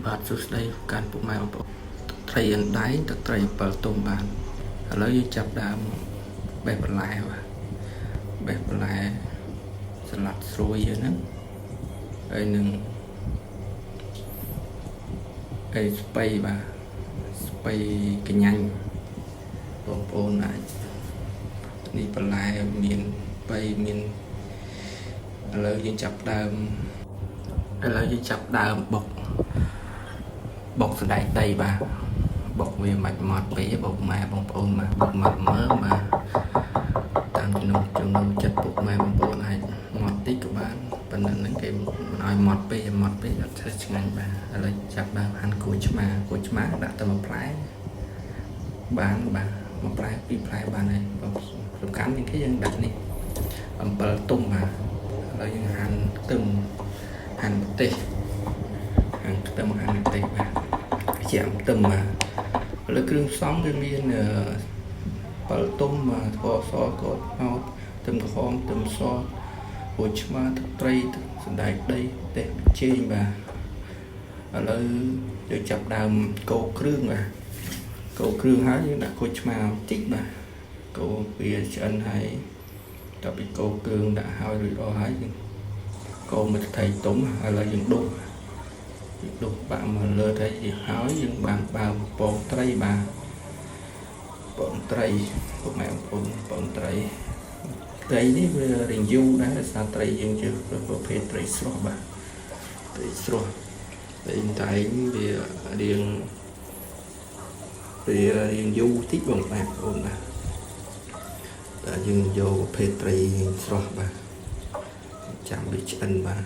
បាទសួស្តីកាន់ពុកម៉ែបងប្អូនទឹកត្រីអណ្ដែងទឹកត្រីអំពិលទុំបានឥឡូវយើងចាប់ដើមបេះបន្លែបាទបេះបន្លែសាឡាត់ស្រួយយើងហ្នឹងហើយនឹងអីស្ពៃបាទស្ពៃកញ្ញាញ់បងប្អូនអាចនេះបន្លែមានស្ពៃមានឥឡូវយើងចាប់ដើមឥឡូវយើងចាប់ដើមបុក បុកសណ្ដែកដីបាទបុកវាមិនម៉ត់ពេកបុកម៉ែបងប្អូនបាទបុកម៉ត់មើបាទតាមចំណូលចំណូលចិត្តពុកម៉ែបងប្អូនអាចម៉ត់តិចក៏បានប៉ុន្តែហ្នឹងគេមិនឲ្យម៉ត់ពេកម៉ត់ពេកអត់ធ្វើឆ្ងាញ់បាទឥឡូវចាប់ដើមហាន់ក្រូចឆ្មាក្រូចឆ្មាដាក់តែមួយផ្លែបានបាទមួយផ្លែពីរផ្លែបានហើយសំខាន់ជាងគេយើងដាក់នេះអំពិលទុំបាទឥឡូវយើងហាន់ខ្ទឹមហាន់ម្ទេស ហាន់ខ្ទឹមហាន់ម្ទេសបាទជាអំទឹមបាទឥឡូវគ្រឿងផ្សំវាមានអំពិលទុំបាទស្ករសស្ករត្នោតខ្ទឹមក្រហមខ្ទឹមសក្រូចឆ្មាទឹកត្រីទឹកសណ្តែកដីម្ទេសប៊ីចេងបាទឥឡូវយើងចាប់ដើមកូរគ្រឿងបាទកូរគ្រឿងហើយយើងដាក់ក្រូចឆ្មាបន្តិចបាទកូរវាឆ្អិនហើយតទៅពីកូរគ្រឿងដាក់ហើយរួចរាល់ហើយយើងកូរមួយថៃទុំឥឡូវយើងដុស ដុសបាក់មកលើទៅហើយយើងបានបើពងត្រីបាទពងត្រីពុកម៉ែបងប្អូនពងត្រីត្រីនេះវារៀងយូរដែរដោយសារត្រីយើងជាប្រភេទត្រីស្រស់បាទត្រីស្រស់ត្រីតែងវារៀងវារៀងយូរតិចបងប្អូនបាទតែយើងយកប្រភេទត្រីស្រស់បាទចាំវាឆ្អិនបាទ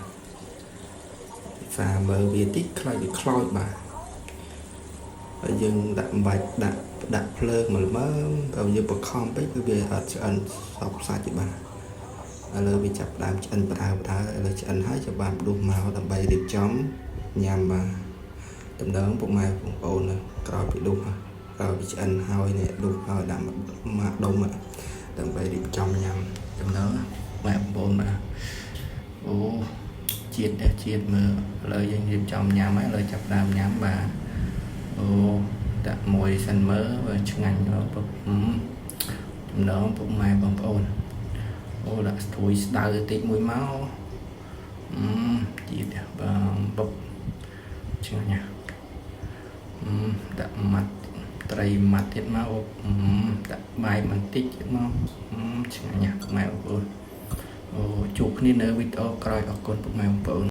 សាមើលវាតិចខ្លាចវាខ្លោចបាទហើយយើងដាក់អំបាច់ដាក់ដាក់ភ្លើងមកល្មមបើយើងបខំពេកគឺវាអត់ឆ្អិនសពសាច់ទេបាទឥឡូវវាចាប់ដើមឆ្អិនបដើបដើឥឡូវឆ្អិនហើយចាប់បានផ្ដុះមកដើម្បីរៀបចំញ៉ាំបាទតំណងពុកម៉ែបងប្អូនក្រោយពីដុះក្រោយពីឆ្អិនហើយនេះដុះហើយដាក់មកដុំដើម្បីរៀបចំញ៉ាំតំណងម៉ែបងប្អូនបាទអូ ជាតិនេះជាតិមើលឥឡូវយើងរៀបចំញ៉ាំហើយឥឡូវចាប់ដើមញ៉ាំបាទអូដាក់មួយសិនមើលបើឆ្ងាញ់ពុកចំណងពុកម៉ែបងប្អូនអូដាក់ស្រួយស្ដៅតិចមួយមកអឺជាតិបាទបុកឆ្ងាញ់ណាស់អឺដាក់ម៉ាត់ត្រីម៉ាត់ទៀតមកអឺដាក់បាយបន្តិចទៀតមកអឺឆ្ងាញ់ណាស់ពុកម៉ែបងប្អូនអូជួបគ្នានៅវីដេអូក្រោយអរគុណពុកម៉ែបងប្អូន។